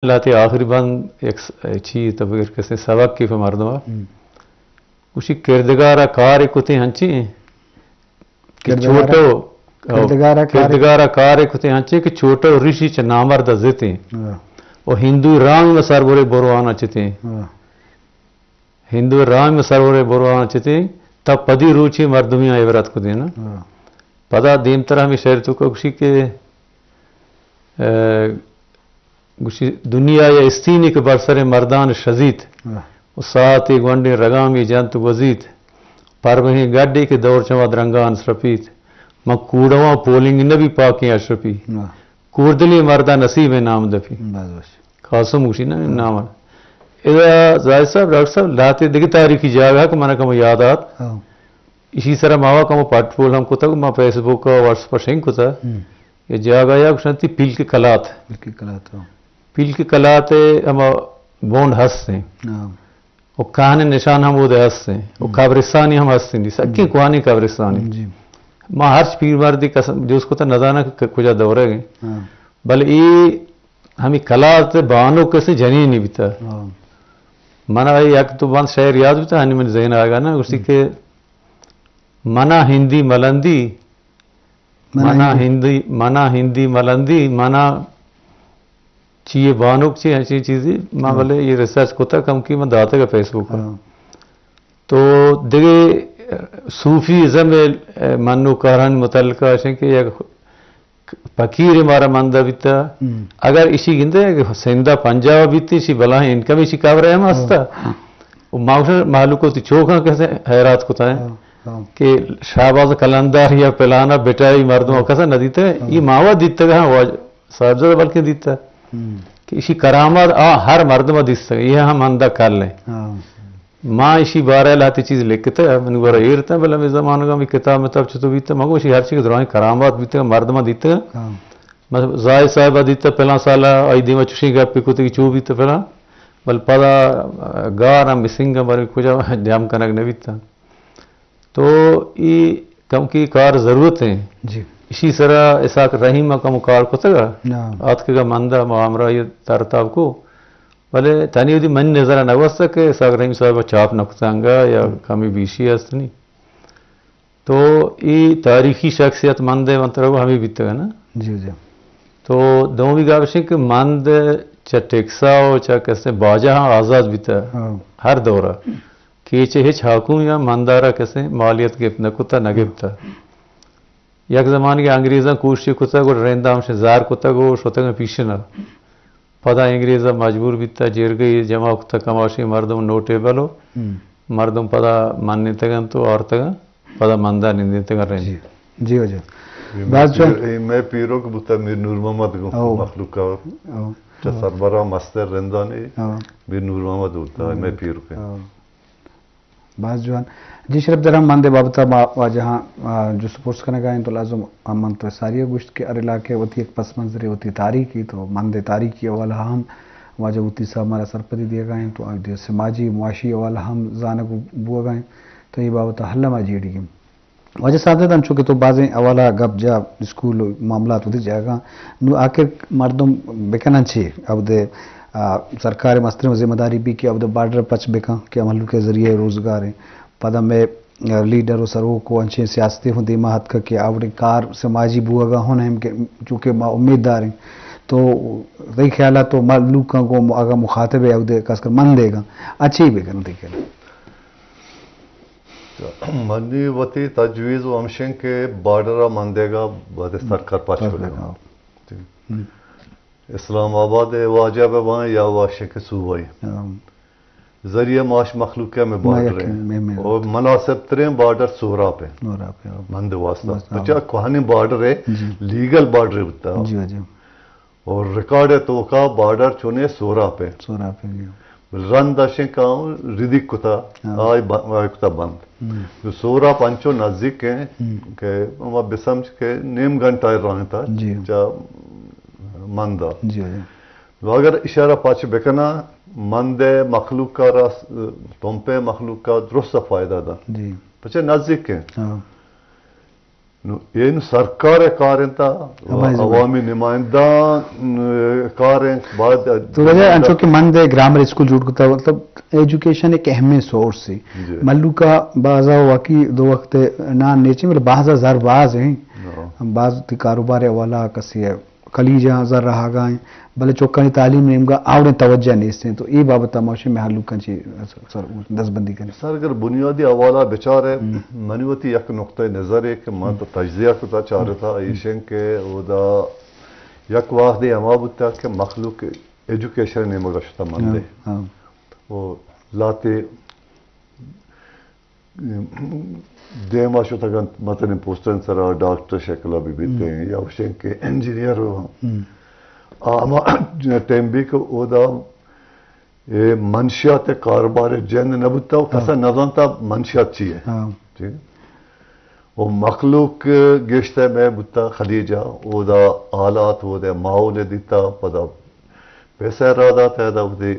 لہتے آخری بند یک س-، چی تو بگر کسے سبق کی پہ مردم ءَ۔ ہم۔ گوشی کردگار ءَ کار کتیں ہنچیں کہ کردگار ءَ، چھوٹو، او، کردگار ءَ کار کردگار ءَ کار کتیں ہنچیں کہ چھوٹو ریشی چہ نامرد ءَ زتیں۔ ہاں۔ و ہندو رام سرورے بروان ءَ چتیں۔ ہاں۔ ہندو رام سرورے بروان ءَ چتیں، تا پدی روچی مردمی عبرت کتیں نا۔ ہاں۔ پدا دیمتر ہمیں شعر تو کو گوشی کہ، اے، گوشی، دنیا یا استینی کہ بر سر مردان شزیت، واہ۔ و ساعتی گونڈیں رگامی جنت گوزیت، پربہیں گڈی کہ دور چما درنگان سرپیت، من کوڑواں پولنگ نبی پاکیں اشرپی، واہ۔ کوردلی مردا نصیب نام دپی۔ بس، بس۔ قاسم گوشی نا، واہ۔ نام۔ ادا زاہد صاحب، ڈاکٹر صاحب، لہتے دگہ تاریخی جاگہ کہ من کم یاد آت۔ ہاں۔ اشی سرا ماوا کمو پٹ پول ہم کتگ، ما فیس بک ءُ واٹس ایپ ءَ شنگ کتگ۔ ہم۔ یہ جاگہ یا گوشنتی پیلک کلات۔ پیلک کلات، ہاں۔ پیلک کلات ءِ ہما بونڈ ہست ایں۔ ہاں۔ و کہن نشان ہم اودے ہست ایں۔ و ہم۔ قبرستانی ہم ہست ایں۔ سکیں ہم۔ کوہنیں قبرستانی۔ جی۔ ما ہرچ پیر مردی قسم جوز کتگ نزاناں کہ کجا دورگ ایں۔ ہاں۔ بلے اے ہمیں کلات بانک کسے جنینی بیتا۔ ہاں۔ من ءَ یک دو بند شعر یاد بیتا، ہنی من ذہن آگا نا، گوشتی ہم۔ کہ منا ہندی ملندی، منا منا ہندی۔ ہندی، منا ہندی ملندی، منا چیئے بانک چی ہنچیں چیزی، ما ہاں۔ بلے یہ ریسرچ کتا کم کی من داتگا فیس بک۔ ہاں۔ تو دگہ صوفی ازم ءِ، اے، من و کارانی متعلقہ اشیں کہ یک فقیر مارا مندا بیتا۔ ہم۔ اگر اشی گندے کہ سندھ ءَ پنجاب بیتی، اشی بلاہیں انکم اشی قبر ہم ہستا۔ ہاں۔ و ما گوشاں مہلوک وتی چوکاں کسے حیرات کتا ایں ہاں، ہاں۔ کہ شہباز قلندر یا پلانا بٹائی مردم ہاں۔ کسا نہ دیتے۔ ہاں۔ یہ ماوا دیتگ ہاں، واج-، صاحبزادہ بلکہ دیتا۔ ہم۔ کہ اشی کرامات آ ہر مردم دیستگ، یہ ہم ہندا کل ایں۔ ہاں۔ ما اشی بارہ لہتے چیز لکھتا، منی گورا ایر تا، بلے ہمیں زمانگا ہمیں کتاب متاب چطور بیتا، مگو اشی ہر چیز درائیں کرامات بیتا، مردم دیتا۔ ہاں۔ مثلاً زاہد صاحب دیتا، پلاں سالا آئی دیما چوشیں گپ کتے کہ چو بیتا پلاں، بل پدا گار ہم مسنگ ہم بارے کجا جم کنگ نہ بیتا۔ تو ای کمکی کار ضرورت ایں۔ جی۔ اشی سرا اسحاق رحیم ءَ کمو کار کتگ ءَ۔ نعم۔ آتکگ ءَ مندا ما ہمراہی ترتاب کو۔ بلے تنی وتی منی نظر ءَ نہ گوستگ کہ اسحاق رحیم صاحب ءَ چاپ نہ کتگ انگا یا ہم۔ کمی بیشی است نی۔ تو ای تاریخی شخصیت مند ءِ من ترا گو ہمے بیتگ نا۔ جی، جی۔ تو دومی گپ اش کہ مند چہ ٹیکسا و چہ کسے باجہ ہاں آزاد بیتگ۔ ہاں۔ ہر دور ءَ۔ کیچ ءَ ہچ حاکم یا مندارا کسے مالیت گپت نہ کتگ، نہ گپتگ۔ یک زمانگے انگریزاں کوشش کتگ و رندا ہمشے زہر کتگ و شتگ پیشن ءَ۔ پدا انگریزاں مجبور بیتگ، جرگہ جمع کتگ، کماشیں مردم نوٹیبل و ہم۔ مردم پدا منتگ انت و آرتگ انت، پدا مندا نندینتگ رند۔ جی۔ جی واجہ۔ اے مئے باز پیر-، جوان۔ اے مئے پیرک بوتگ میر نور محمد گوں او۔ مخلوق ءَ۔ او۔ چہ سربراہ مستر رندانی او۔ میر نور محمد بوتگ، مئے پیرک۔ او۔ باز جوان۔ جی شرپ در ہم مند ءِ بابت ءَ ما واجہاں، آ، جست پرس کنگ ءَ ایں تو لازم ہم من تو ساری ءَ گوشت کہ ہر علاقے وتی یک پس منظرے، وتی تاریخی، تو مند ءِ تاریخی حوالہ ہم واجہ ہوتی صاحب مارا سرپدی دیگ ءَ ایں تو آ دے سماجی معاشی حوالہ ہم زانگ بوگ ءَ ایں تو اے بابت ءَ ہلہ ما جیڑی ایں۔ واجہ صاحب، انچو کہ تو بازیں حوالہ گپ جا، اسکول و معاملات وتی جاگہ، نو آخر مردم بکنن چی؟ ابدے، آ، سرکار مستریں ذمہ داری بی کہ ابدے بارڈر پچ بکن کہ مہلوک ذریعہ روزگار ہیں۔ پدا میں، آ، لیڈر و سروک و انچیں سیاستی ہوں دیما ہتک کہ آوڑیں کار سماجی بوگا ہوں ہم کہ چونکہ ما امید داریں۔ تو تئی خیالات تو مہلوکاں گوں اگا مخاطب ہے ابدے خاص کر من دے گا، اچھی بکن تئی خیال؟ منی وتی تجویز و ہمشیں کہ بارڈر ءَ من دیگا بعد سرکار پاچ پاچ کنگا۔ کنگا۔ جی۔ ہم۔ اسلام آباد ءِ واجہ بہ باں یا واشنگ صوبائی۔ ہم۔ ذریعہ معاش مخلوق ءِ ہمے بارڈر ایں۔ اور مناسب تریں بارڈر سہراب ایں۔ سہراب ایں، ہاں۔ مند واسطہ۔ واسطہ، ہاں۔ پچا کوہنیں بارڈر ایں، جی۔ لیگل بارڈر بوتا۔ جی، جی۔ اور ریکارڈ ءِ توکا بارڈر چونے سہراب ایں۔ سہراب ایں، جی۔ بل رند اشیں کہ ردی کتا، ہاں۔ آئی ب-، آئی کتا بند۔ ہم۔ تو سہراب انچو نزدیک ایں ہم۔ کہ ہما بسمجھ کہ نیم گھنٹہ ءِ راہ تا، جی۔ چا مند ءَ۔ جی، جی۔ تو اگر اشارہ پچ بکنا، مند ءِ مخلوق ءَ را، تمپ ءِ مخلوق ءَ درست فائدہ دا۔ جی۔ پچے نزدیک ایں۔ ہاں۔ نو، اے نو سرکار ءِ کار انت، ہمائی ذمہ۔ عوامی نمائندہ، ن-، کار انت، بعد تو وجہ انچو کہ من دے گرامر اسکول جوڑ کتا، مطلب، ایجوکیشن ایک اہمیں سورس ہے۔ جی۔ ملوکا بازا واقعی دو وقت نان نیچے، مطلب، بازا زر باز ہیں۔ ہاں۔ باز تی کاروبار والا کسی ہے، کلیجاں زر رہا گا ہیں، بلے چوکانی تعلیم نیمگا آوڑیں توجہ نیست ہیں۔ تو اے بابت ما شے محلوکاں چی سر دستبندی کریں۔ سر، اگر بنیادی حوالہ بچارے، ہم۔ منی وتی یک نقطۂ نظر ہے کہ من ہم۔ تو تجزیہ کتا چارتا، ہم۔ ایشن کہ اودا یک وہدے ہما بوتا کہ مخلوق ایجوکیشن نیمگا شتا مندے۔ ہاں، ہاں۔ او لاتے دیما شتگ انت، مزنیں پوسٹانی سرا ڈاکٹر شکلا بہ بیت، ہم۔ یا گوشیں کہ انجینئر ہو۔ ہم۔ آ ہما ٹائم بھی کہ اودا اے منشیات کاروبار جند نہ بوتا و کسا ہاں۔ نہ زانتا منشیات چی ہے۔ ہاں۔ ٹھیک ہے؟ و مخلوق گیشتر میں بوتا خلیجا، اودا حالات، اودا ماحول دیتا، پدا پیسہ را داتا، ادا وتی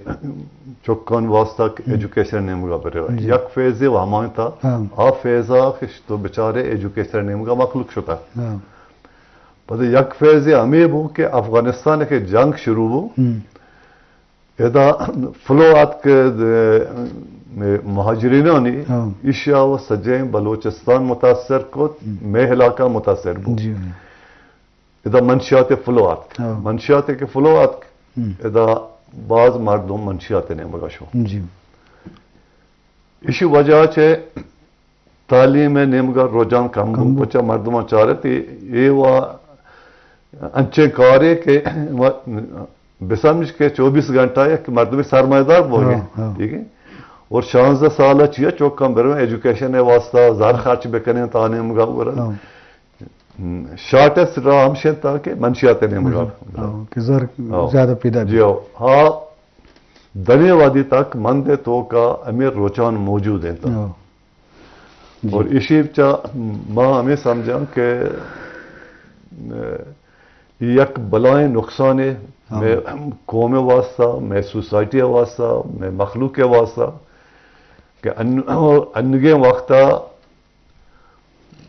چکان واسطہ ہم۔ ایجوکیشن نیمگا برے۔ جی۔ یک فیزے و ہمانتا، ہاں۔ آ فیزا کہ تو بچارے ایجوکیشن نیمگا مخلوق شتا۔ ہاں۔ پدا یک فیزے ہمیں بو کہ افغانستان کے جنگ شروع بو، ہم۔ ادا فلو آتک مہاجرینانی، ہاں۔ ایشیا و سجیں بلوچستان متاثر کت، ہم۔ مئے علاقہ متاثر بو۔ جی، ہاں۔ ادا منشیات فلو آتک۔ ہاں۔ منشیات کے فلو آتک، ہم۔ ادا باز مردم منشیات نیمگا شو۔ جی۔ ایشی وجہ چہ تعلیم ءِ نیمگا رجحان کم بو، کم بو۔ پچا مردماں چارت، اے، اے وا انچیں کارے کہ وا بسمجھ کہ چوبیس گھنٹہ یک مردمی سرمایہ دار بوگے، ہاں، ہاں۔ ٹھیک ہے؟ اور شانزدہ سال چیا چوکاں برو ایجوکیشن ءِ واسطہ زر خرچ بکنیں تا نیمگا برن۔ ہاں۔ ہم، شارٹسٹ راہ ہمشیں تا کہ منشیات نیمگا۔ ہاں، کہ زر ہاں۔ زیادہ پیدا بی۔ جی ہاں۔ ہاں، دنے وادی تک مند توکا ہمیں رجحان موجود ہیں تا۔ ہاں۔ جی۔ اور ایشی چا ما ہمیں سمجھاں کہ، اے، یک بلائیں نقصانے ہاں۔ مئے قوم واسطہ، مئے سوسائٹی واسطہ، مئے مخلوق واسطہ کہ ان-، انگیں وقتا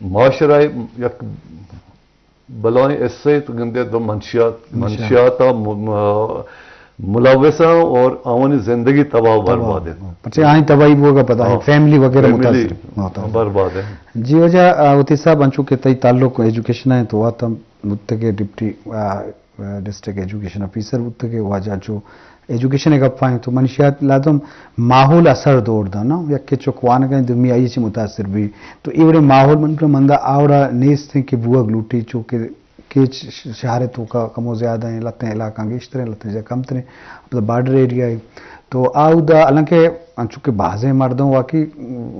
معاشرہ یک بلائیں حصے تو گندے تو منشیات، منشیات۔ منشیات م-، م-، ملوث ہیں اور آوانی زندگی تباہ و برباد ہے۔ پچے آئیں تباہی بوگا پدا ہاں۔ فیملی وغیرہ فیملی متاثر، متاثر۔ برباد ہے۔ جی وجہ، آ، وتی صاحب انچو کہ تئی تعلق ایجوکیشن ہے تو آتم بوتگے ڈپٹی، آ، ڈسٹرکٹ ایجوکیشن آفیسر بوتگے، واجہ چو ایجوکیشن ءِ گپ آئیں تو منشیات لازم ماحول اثر دور دا نا، یک کہ چک وانگ ءَ دومی آئی چی متاثر بی۔ تو اے وڑیں ماحول من کہ مندا آوڑا نیست ہیں کہ بوگ لوٹی، چو کہ کیچ ش-، شہر توکا کمو زیادہ ہیں، لتیں علاقہ گیشتر ہیں، لتیں جگہ کم تر ہیں، مطلب بارڈر ایریا ہے۔ تو آودا حالانکہ انچو کہ بازیں مردم واقعی،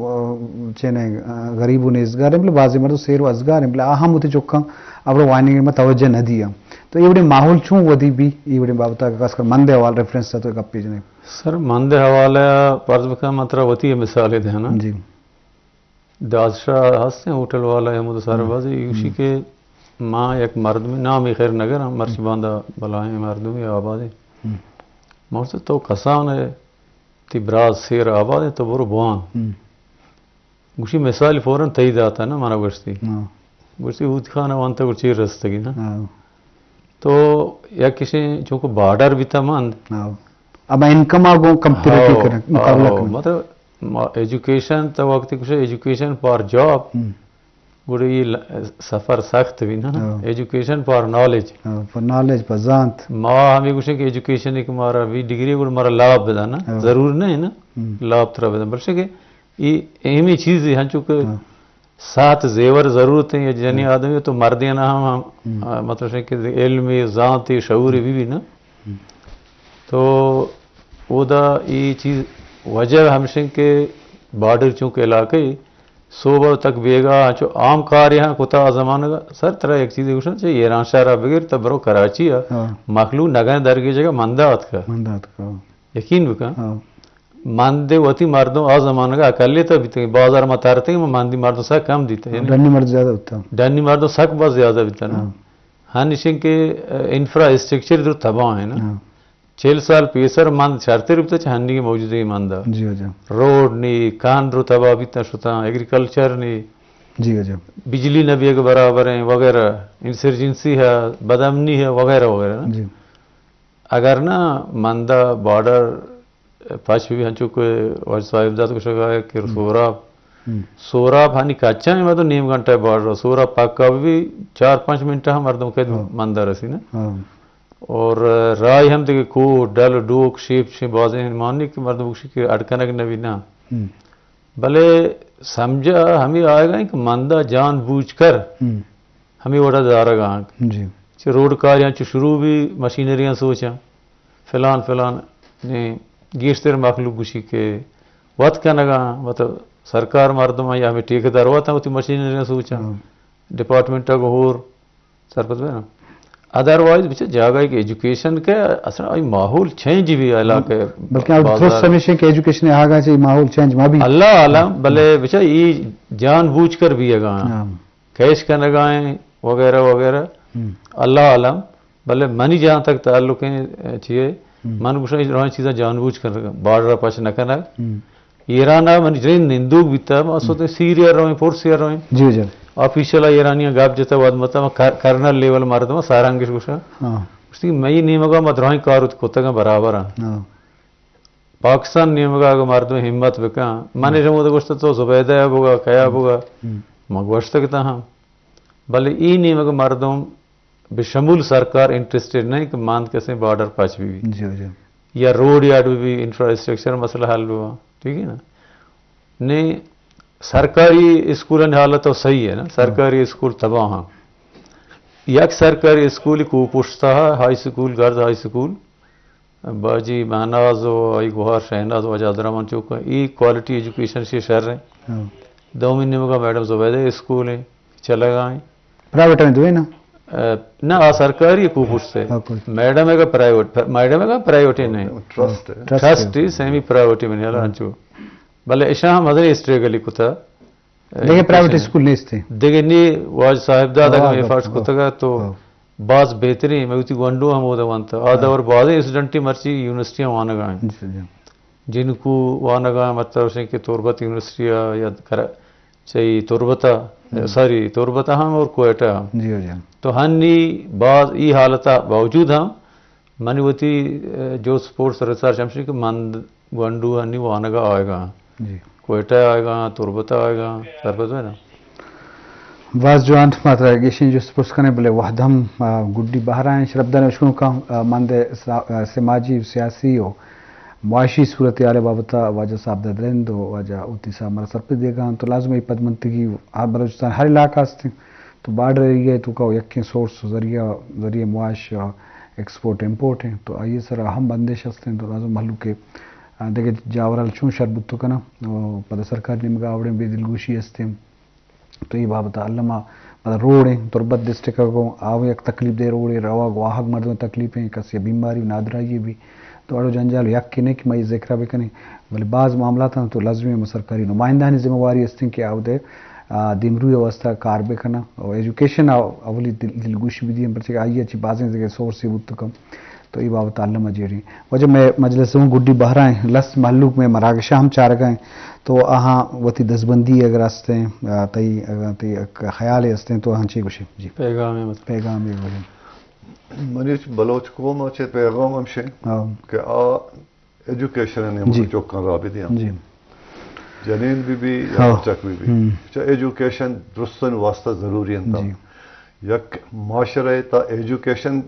آ، چینے، آ، غریب و نیزگار ہیں، بلے بازیں مردم سیر و ازگار ہیں، بلے آ ہم وتی چکاں ابرو وائننگ ما توجہ نہ دیا۔ تو اے وڑیں ماحول چون ودی بی، اے وڑیں بابت ءَ خاص کر مند ءِ حوالہ ریفرنس ءَ تو گپے جنے۔ سر، مند ءِ حوالہ ءَ پرز بکن، من ترا وتی مثال دے نا۔ جی۔ دادشاہ ہستیں ہوٹل والا، احمد سر ہم۔ بازی، یوشی ہم۔ کہ ما یک مردمی نامی خیر نگراں، مرچی ہم۔ باندا بلائیں مردمی آبادی۔ ہم۔ مرچی تو کسان ہے، تی برات سیر آباد ہے، تو برو بوان۔ ہم۔ گوشی مثال فوراً تئی داتا نا، منا گوشتی۔ ہاں۔ گوشتی اوت خانہ وانتا گوشی رستگی نا۔ ہاں۔ تو یک کشیں چونکہ بارڈر بیتا مند۔ ہاں۔ اب انکم آ گوں کمپیریٹو ہاں، کرن، مقابلہ ہاں، کرن۔ مطلب، ما-، ایجوکیشن تو وقتی کشے ایجوکیشن فار جاب، ہم۔ گڑا یہ ل-، سفر سخت بھی نا۔ ہاں۔ ایجوکیشن فار نالج۔ ہاں، فار نالج، فار زانت۔ ما ہمیں گوشیں کہ ایجوکیشن ایک مارا بھی ڈگری گڑا مارا لاب بدا نا۔ ہاں۔ ضرور نہیں نا، ہم۔ لاب ترا بدا۔ بلکہ کہ یہ اہمی چیز ہے، ہنچو کہ ہاں۔ سات زیور ضرورت ہیں، یا جنی ہم۔ آدمی تو مردین ہم، ہم، ہم۔ آ، مطلب ہے کہ علم، زانت، شعور ہم۔ بھی بھی نا۔ ہم۔ تو اودا ای چیز وجہ ہمشن کہ بارڈر چونکہ علاقہ ای، صوبہ تک بیگا چو عام کار یہاں کتا آ زمانگا۔ سر ترا یک چیزے گوشن چہ ایران شہر بگر تا برو کراچی آ، ہاں۔ مخلوق نگن درگی جگہ مندات کا۔ مندات کا۔ یقین بکن۔ ہاں۔ مند وتی مردم آ زمانگا اقلیت بیتگیں، بازار ما ترتگیں، ما مندی مردم سک کم دیتے، یعنی ڈنی مرد زیادہ ہوتا۔ ڈنی مردم سک باز زیادہ بیتا نا۔ ہاں۔ ہن نشین کہ، اے، انفراسٹرکچر در تباہ ہے نا۔ ہاں۔ چل سال پیسر مند شرطے ربتا چہ ہنی موجودہ مند۔ جی، جی۔ روڈ نی، کان رو تباہ بیتا شتا، ایگریکلچر نی، جی، جی۔ بجلی نہ بیگ برابر ہیں وغیرہ، انسرجنسی ہے، بدامنی ہے وغیرہ وغیرہ نا۔ جی۔ اگر نہ مندا بارڈر پچ بھی ہنچو کہ واجہ صاحب داد گوشگا ہے کہ ہم۔ سوراب، ہم۔ سوراب ہنی کچا ہے، مطلب نیم گھنٹہ بارڈر، سوراب پکا بھی چار پانچ منٹ ہم مردم کے ہاں۔ مندا رسی نا۔ ہاں۔ اور راہ ہم دیکھے کو ڈل ڈوک شیپ شے بازیں مانی کہ مردم گوشی کہ اڑکنگ نہ بھی نا۔ ہم۔ بلے سمجھا ہمیں آئے گا کہ مندا جان بوجھ کر ہم۔ ہمیں وڑا دارگ آنک۔ جی۔ چہ روڈ کاریاں چہ شروع بھی مشینریاں سوچاں۔ فلان فلان نے گیشتر مخلوق گوشی کہ وت کنگا، مطلب سرکار مردم یا ہمیں ٹھیکیدار وت ہیں، وتی مشینریاں سوچاں۔ ہاں۔ ڈپارٹمنٹ کو ہور سرپد بنا۔ ادروائز بچہ جاگہ کہ ایجوکیشن کے اصلا ای ماحول چینج بھی علاقے بلکہ اب بازار۔ درست ہمیشہ کہ ایجوکیشن آگا چاہیے ماحول چینج ما بھی۔ اللہ عالم، بلے بچہ ای جان بوجھ کر بھی اگا۔ ہاں۔ کیش کنگا ہیں وغیرہ وغیرہ۔ ہم۔ اللہ عالم، بلے منی جہاں تک تعلق ہیں، اے، چیئے، ہم۔ من گوشاں روائیں چیزاں جان بوجھ کر بارڈر پچ نہ کنگ۔ ہم۔ ایران ء منی جنین نندوک بیتا، ما ہم۔ سوتے سیریا رویں، پور سیریا رویں۔ جی، جی۔ آفیشل ایرانیاں گپ جتا واد متا، ما کر-، کرنل لیول مردم سارانگش گوشا۔ ہاں۔ گوشتی مئی نیمگا ما درائیں کاروت کتگاں برابر ہیں۔ ہاں۔ پاکستان نیمگا اگہ مردم ہمت بکن، من ہم۔ ایشاں ودا گوشت تو زبیدہ ء بوگا، کیا ہم۔ بوگا، ہم۔ ما گوشت کہ تاں ہم۔ بلے ای نیمگا مردم بشمول سرکار انٹرسٹڈ نہیں کہ ماند کسیں بارڈر پچ بھی۔ جی، جی۔ یا روڈ یارڈ بھی، انفراسٹرکچر مسئلہ حل بھی، ٹھیک ہے نا؟ نے سرکاری اسکولانی حالت تو صحیح ہے نا، ہاں۔ سرکاری اسکول تباہ ہیں۔ یک سرکاری اسکول کو پشتا ہے، ہائی سکول، گرلز ہائی سکول، باجی مہناز و آئی گوہار شہناز و واجہ عبدالرحمن چوک، ای کوالٹی ایجوکیشن سے شر ہیں۔ ہاں۔ دومی نیمگا میڈم زبیدہ اسکول ہیں، چلگا ہیں۔ پرائیویٹ ہیں دوئے نا؟ اے، نہ، آ سرکاری کو پشت ہے۔ ہاں، کوئی۔ میڈم ہے کا پرائیویٹ، میڈم ہے کا پرائیویٹ ہی نہیں۔ ٹرسٹ ہے۔ ٹرسٹ ٹرسٹ ہے۔ ہی سیمی پرائیویٹ ہی میں نے ہاں۔ انچو۔ بلے اشاں ہم ہزار اسٹرگل کتا۔ دیگہ پرائیویٹ اسکول نیست ہیں۔ دیگہ نی واج صاحب دادا ہاں، کا میں ہاں، فرض ہاں۔ کتگا تو ہاں۔ باز بہترین، میں وتی گونڈو ہم اودا وانتا۔ آ ہاں۔ دور بازیں اسٹوڈنٹی مرچی یونیورسٹیاں وانگا ہیں۔ جی، جی۔ جنکو وانگا ہیں، مطلب اسے کہ تربت یونیورسٹی یا کرا-، چاہی تربتا، ہم۔ سوری، تربتا ہم اور کوئٹہ ہم۔ جی، جی۔ تو ہنی باز ای حالتا باوجود ہم منی وتی، اے، جو سپورٹس ریسرچ ہمشی کہ من گونڈو ہنی وانگا آئیگا۔ جی۔ کوئٹہ آئیگا، تربت آئیگا، سرپد ہے نا؟ باز جوان، ما ترا گیشیں جست پرس کنیں، بلے وہد ہم، آ، گڈی بہرائیں شرپداریں اشکنوکاں، آ، مند سا-، آ، سماجی و سیاسی و معاشی صورتحال بابت واجہ صاحب ددرند و واجہ اوتی صاحب مرا سرپد دیگا تو لازم ای پدمنتگی ہر بلوچستان ہر علاقہ ہستیں۔ تو بارڈر ایریا ء توکا یکیں سورس ذریعہ، ذریعہ معاش، آ، ایکسپورٹ امپورٹ ہیں، تو آئی سرا ہم بندش ہستیں، تو لازم مہلوک کے، آ، دگہ جاورال چون شر بوت کناں، او پدا سرکار نیمگا آوڑیں بے دلگوشی ہستیں۔ تو ای بابت الما پدا روڈ ہیں، تربت ڈسٹرکٹ کو آو یک تکلیف دے روڈ ہے، رواگ واہگ مردم تکلیف ہیں، کسی بیماری نادراہی بھی، تو اڑو جنجال یک کے نہیں کہ میں ذکر بکنیں، بلے بعض معاملات ہیں تو لازمی ہم سرکاری نمائندہانی ذمہ واری ہستیں کہ آو دے، آ، دیمروی واسطہ کار بکناں۔ و ایجوکیشن آ-، اولی دل-، دلگوشی بدی ہم، پرچہ کہ آئی چی بازیں ذریعہ سورس بوت کم۔ تو ای بابت الما جیڑیں۔ وجہ میں مجلس ہوں گڈی بہرائیں، لس مہلوک میں مراگشہ ہم چارگا ہیں۔ تو آہاں وتی دزبندی اگر ہستیں، آ، تئی، اگر تئی یک خیال ہستیں تو آہاں چی گوشیں؟ جی۔ پیغام ہے مطلب۔ پیغام ہے گوشیں۔ منی بلوچ قوم چے پیغام ہم شے ہاں۔ کہ آ ایجوکیشن ء نیمگ جی۔ چکاں راہ بدیاں۔ جی۔ جنین بہ بی یا ہاں۔ بچک بہ بی۔ ہم۔ چہ ایجوکیشن درستن واسطہ ضروری انت۔ جی۔ یک معاشرہ تا ایجوکیشن،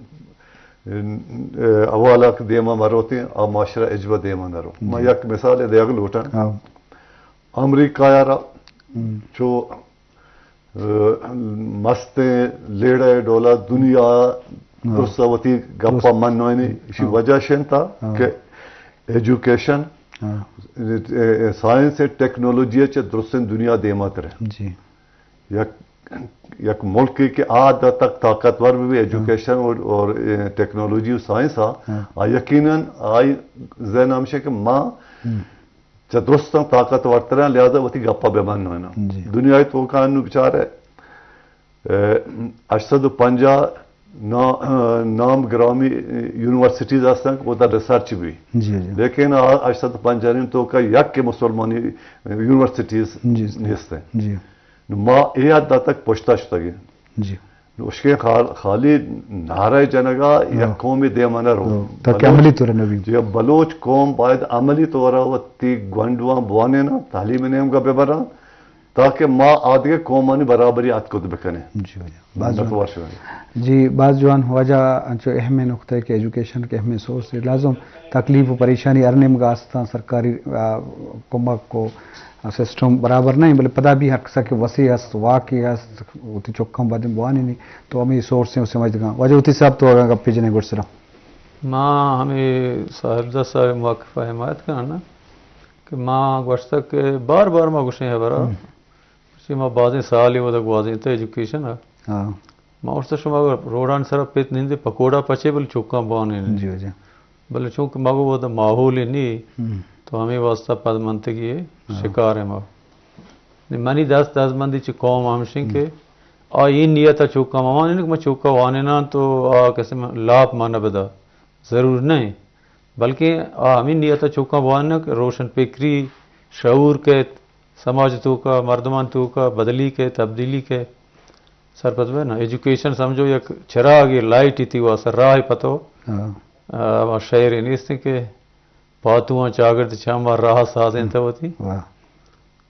اه، حوالہ کہ دیما مروتیں، آ معاشرہ اجبہ دیما نرو۔ ما جی۔ یک مثال دیگ لوٹاں۔ ہاں۔ امریکہ ء را ہم۔ چو، اه، مستیں لیڑہ ڈولا دنیا ہاں۔ درست وتی گپا درست۔ من نوینی، اسی ہاں۔ وجہ شنتا ہاں۔ کہ ایجوکیشن، ہاں۔ اه، سائنس ء ٹیکنالوجی چہ درستیں دنیا دیما ترے۔ جی۔ یک، یک ملکے کہ آ حد تک طاقتور بہ بی ایجوکیشن اور، اور، اه، ٹیکنالوجی و سائنس آ، ہاں۔ آ یقیناً آئی ذہن ہمشہ کہ ما ہم۔ چہ درستاں طاقتورتریں، لہذا وتی گپا بہ من نوینا۔ جی۔ دنیا ء توکا انو بچارے، اه، ہشت سد و پنجاہ نا-، اه، نام گرامی یونیورسٹیز ہستن کہ اودا ریسرچ بی۔ جی، جی۔ لیکن آ ہشت سد و پنجاہ نیم توکا یک کہ مسلمانی یونیورسٹیز جی۔ نیستن۔ جی۔ نو ما اے حد تک پشتا شتگیں۔ جی۔ نو اشکیں خال-، خالی نعرہ جنگا یک ہاں۔ قومی دیما نہ رو۔ ہاں، تاکہ بلوچ، عملی طور نہ بی۔ جی، بلوچ قوم باید عملی طورا وتی گونڈواں بوانیناں، تعلیم نیمگا ببراں، تاکہ ما آدگہ قومانی برابری اتک کت بکنیں۔ جی واجہ۔ باز منت جوان۔ وار شمئے۔ جی، باز جوان۔ واجہ انچو اہمیں نقطہ کہ ایجوکیشن کہ اہمیں سورس ہے۔ لازم تکلیف و پریشانی ہر نیمگا استاں، سرکاری، آ، کمک و سسٹم برابر نہ ایں، بلے پدا بھی ہر کسا کہ وسے ہست، واکے ہست، وتی چکاں بدیں بوانینی، تو ہمے سورسیں و سمجھدگاں۔ واجہ وتی صاحب تو اگاں گپے جنیں گڈسرا۔ ما ہمے صاحبزاد صاحب موقف ء حمایت کناں نا کہ ما گوشتگ کہ بار بار ما گوشیں ہبرا، ہم۔ پرچہ ما بازیں سالے ودا گوازینتہ ایجوکیشن ء۔ ہاں۔ ما گوشتہ شما اگر روڈانی سرا پت نندے پکوڑا پچے بلے چکاں بوانین۔ جی، جی۔ بلے چونکہ ما گو ودا ماحول نی، ہم۔ تو ہمے واسطہ پد منتگی ہاں۔ شکار ایں ما۔ نی منی دست دزمندی چہ قوم ہمشیں ہم۔ کہ آ اے نیت ء چکاں مہ وانین کہ من چکاں وانیناں تو آ کسے من لاپ ما نہ بدا۔ ضرور نہ ایں۔ بلکیں آ ہمے نیت ء چکاں بوانین کہ روشن فکری، شعور کیت، سماج توکا، مردمان توکا بدلی کیت، تبدیلی کیت۔ سرپد بئے نا، ایجوکیشن سمجھو یک چراگے، لائٹ تی واسطہ راہ پتو۔ ہاں۔ آ، ہما شعرے نیست کہ پاتواں چاگرد چم ء راہ سازینتہ وتی۔ واہ۔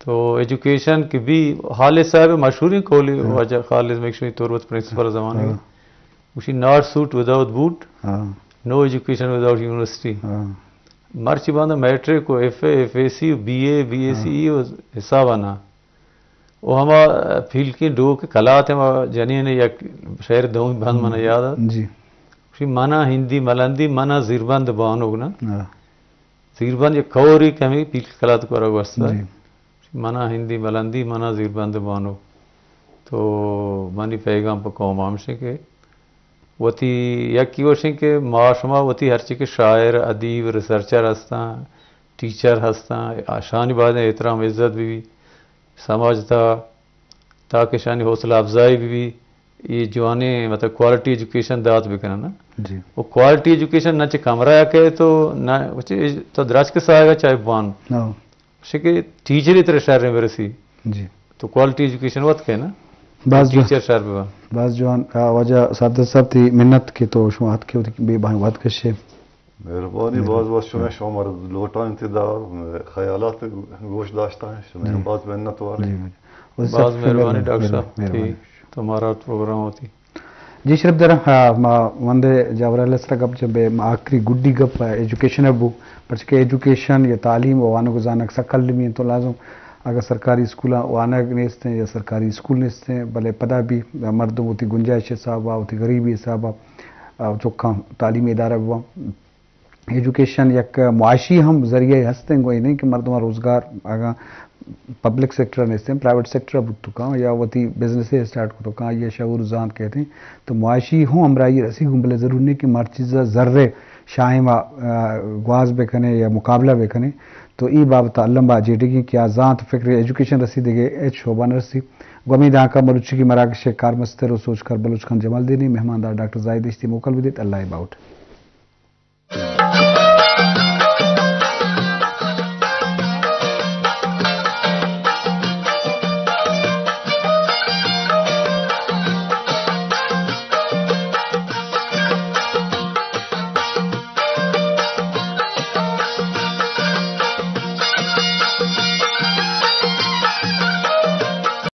تو ایجوکیشن کہ بی، خالد صاحب مشہوریں قولے، ہاں۔ واجہ خالد میکشمی تربت پرنسپل زمانگی۔ ہاں۔ گوشی، "Not suit without boot, ہاں۔ No education without university۔" ہاں۔ مرچی باندا میٹرک و ایف اے، ایف ایس سی و بی اے، بی ایس سی ہاں۔ ای و حساب ء نا۔ و ہما پیلکیں ڈوک کلات ہما جنین یک شعر دومی بند من ہاں۔ یاد ات۔ جی۔ گوشی، "منا ہندی ملندی، منا زیربند بانوگ نا۔" ہاں۔ زیربند یک کورے کہ ہمے پیلک کلات کرا گوستہ۔ جی۔ منا ہندی ملندی، منا زیربند بانو۔ تو منی پیغام پہ قوم ہمشیں کہ وتی یکی گوشیں کہ ما شما وتی ہرچی کہ شاعر، ادیب، ریسرچر ہستاں، ٹیچر ہستاں، اشانی باید احترام عزت بی بی، سماج تا تاکہ اشانی حوصلہ افزائی بی بی، اے جوانیں مطلب کوالٹی ایجوکیشن دات بکنن نا۔ جی۔ و کوالٹی ایجوکیشن نہ چہ کمرہ ء کئے تو نہ، تو درچک ء ساہگ ء چاہے بوان۔ ہاں۔ شکہ ٹیچر ء ترا شریں برسی۔ جی۔ تو کوالٹی ایجوکیشن وت کئے نا۔ باز جوان۔ ٹیچر شر بہ باز جوان۔ آ، واجہ صاحب دست صاحب تی منت کہ تو شما اتکے وتی بے بہائی وقت کشے۔ مہربانی، مہربانی۔ باز باز شما، شما مارا لوٹائینت دا، خیالات گوش داشتہ، شما جی۔ باز منت وار۔ جی، جی۔ باز مہربانی ڈاکٹر صاحب، مہربانی۔ تی تو مارا پروگرام ہوتی۔ جی شرپ در، ہاں، ما وندے جاورا لسرا گپ جب ما آخری گڈی گپ ایجوکیشن ء بو، پرچہ کہ ایجوکیشن یا تعلیم و وانگ و زانگ سک المی انت، تو لازم اگر سرکاری اسکولاں وانگ نیست ہیں یا سرکاری اسکول نیست ہیں، بلے پدا بھی مردم وتی گنجائش حساب ء، وتی غریبی حساب ء، آ، چکاں تعلیمی ادارہ بواں۔ ایجوکیشن یک معاشی ہم ذریعہ ہستیں، گوئی نہیں کہ مردم روزگار اگاں پبلک سیکٹر نیستیں، پرائیویٹ سیکٹر بوت کاں یا وتی بزنس اسٹارٹ کت کاں، آئی شعور زانت کہتے ہیں، تو معاشی ہوں ہمراہی رسی گوں، بلے ضرور نہیں کہ مر چیز زر شاہم گواز بکنے یا مقابلہ بکنے۔ تو ای بابت علم با جیڈگی کہ آ زانت فکر ایجوکیشن رسی دگے ہچ شعبہ نہ رسی۔ گمی دانکا مروچی کی مراکش کارمستر و سوچکار بلوچ خان جمال دینی مہماندار ڈاکٹر زاہد اشتی موکل بدیت۔ اللہ باؤٹ۔